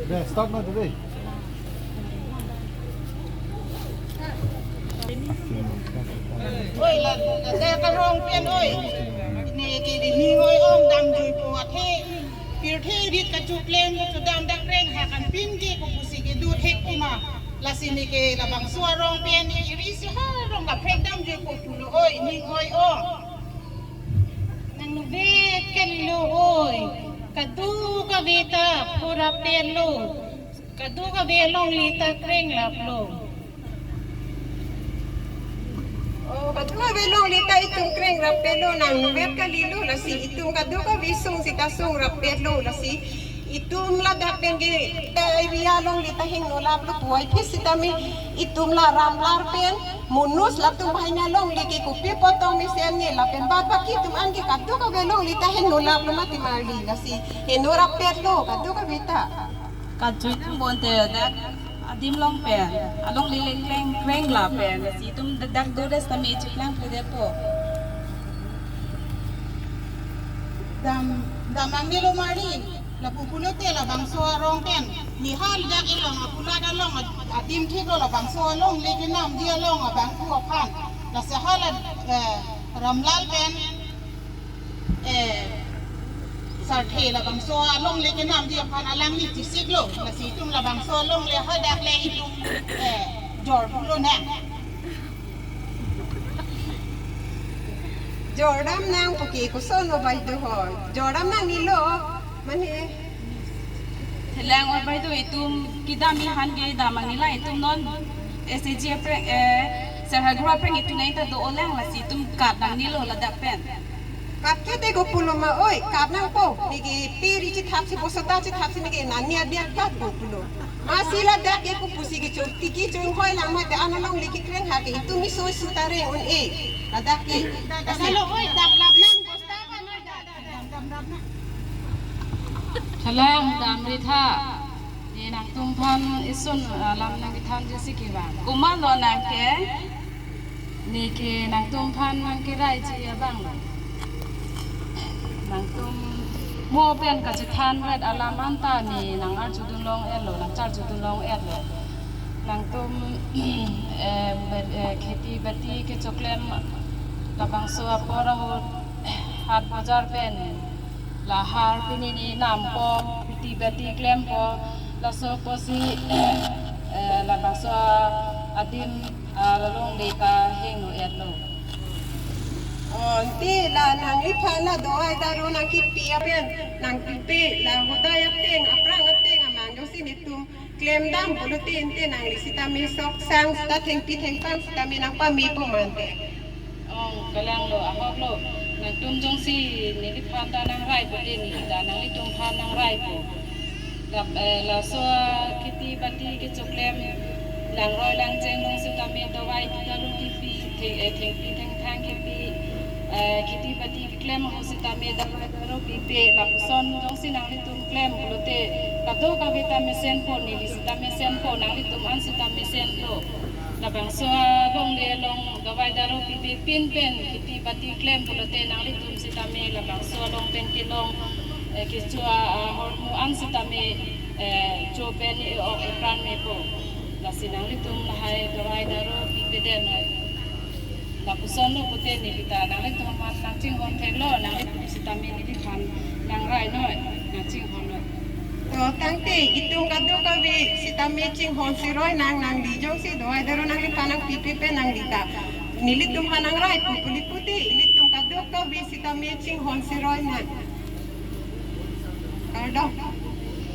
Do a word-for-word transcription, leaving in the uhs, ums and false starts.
Deh, stop na deh. Oi, la, la, la, karong pen, oi. Neke dei ning oi-ong damjuipo athe. Pirthe rit kachoklem kachedam dak reng ha kan pin ke kopusi kedo thek kuma. Lasi neke labangso arong pen iri isi ha arong kaprek damjuipo pulo, oi, ning oi-ong. Nangnuvet kalilo, oi. Kadokave ta pura pelo. Kadokave alongle ta krenglaplo. Oh, kadokave alongle ta itum krenglaplo, nangnuvet kalilo, lasi itum kadokave sung sita sungraplo, lasi itum ladak pen ke, eh, area alongle ta hingnolaplo, puvoiphit sitame itum la Ramlar pen, Munus latum banghini alongle ke kopi apot tong mesenji, lapen bad baki atum an ke kadokave alongle ta hingnolaplo mati marli, lasi hingnoraplo kadokave ta. Kachui tum bonte dak adim along pen, alongle le kreng kreng lapen, lasi itum dak dak do res tame chiklang pede po. Dam, dam nangnelo marli, lapu pulote labangso arong pen, nihal dak ilong apulat along ad-, adim thiklo labangso alongle kenamji along abangphu aphan. Lasi hala, eh, Ramlar pen, eh, Sarthe labangso alongle kenamji aphan alangli chisiklo. Lasi itum labangso alongle hadak le itum, eh, jor pulo na. Jordam nang pu ke koson lo bai do ho. Jordam nangnelo. Mane. Thelang oi bai do, itum kedam aphan ke dam nangnelo, itum non S H G apreng, eh, Serhagro apreng itum nai ta do-olang, lasi itum kat nangnelo ladak pen. Kat ke te ko pulo ma, oi, kat nangpo. Neke peri chithapsi, bosota chithapsi neke nani abiak kat ko pulo. Masi ladak ke kopusi kechok tiki chonghoi lang mate an alongle kekreng ha ke itum mi soi suta reng un-e. Ladak ke. Asalo, oi, dam lap nang, bosta pa noi da, da, da, dam lap nang. Thelang damri tha. Ne nangtumphan isun alam nangkethanji si kevang. Komatlo nang ke? Neke nangtumphan nangkeraiji abang. Nangtum mo pen kachethan ret alam anta ne nang-arjudun long-etlo, nangcharjudun long-etlo. Nangtum, eh, bet-, eh, kheti bati kechoklem labangso apor ahut hat bojar pen lahar pini ne nampo, kheti bati klempo, laso apotsi, eh, labangso adim alongle ta hingno-etlo. Oh, ante la nangliphan la do-ai daro nangkepi apen, nangpipe, la hodai ateng, aphrang ateng amang jongsi netum klemdam pulote ante nangli sitame sok sang sita thengpi thengphang sitame nangpamepo mante. Ong, kalanglo, ahoklo. Nangtum jongsi neliphan ta nangraipo te, neli ta nanglitumphan nangraipo. Lap, eh, laso kheti bati kechoklem langroi langjeng along sitame dawai daro kepi, theng, eh, thengpi thengphang kepi, eh, kheti bati keklem ahut sitame dawai daro pipe, lapuson jongsi nanglitum klem pulote kadokave ta mesenpo, neli sita mesenpo, nanglitum an sita mesenpo. Labangso alongle along dawai daro pipe pin pen kheti bati klem pulote nanglitum sitame labangso along pen kelong, eh, kecho ahormu an sitame, eh, cho pen e-ok epran mepo. Lasi nanglitum lahai dawai daro pipedet noi. Lapuson lo pute neli ta nanglitum aphan nangchinghon theklo, nanglitum sitame neliphan nangrai noi, nangchinghon noi. To tangte itum kadokave sitame chinghonsi roi nang, nangli jongsi dawai daro nangliphan nangpipe pen nangli ta nelitumphan nangraipo kuli pute, ilitum kadokave sitame chinghonsi roi nang. Kardom.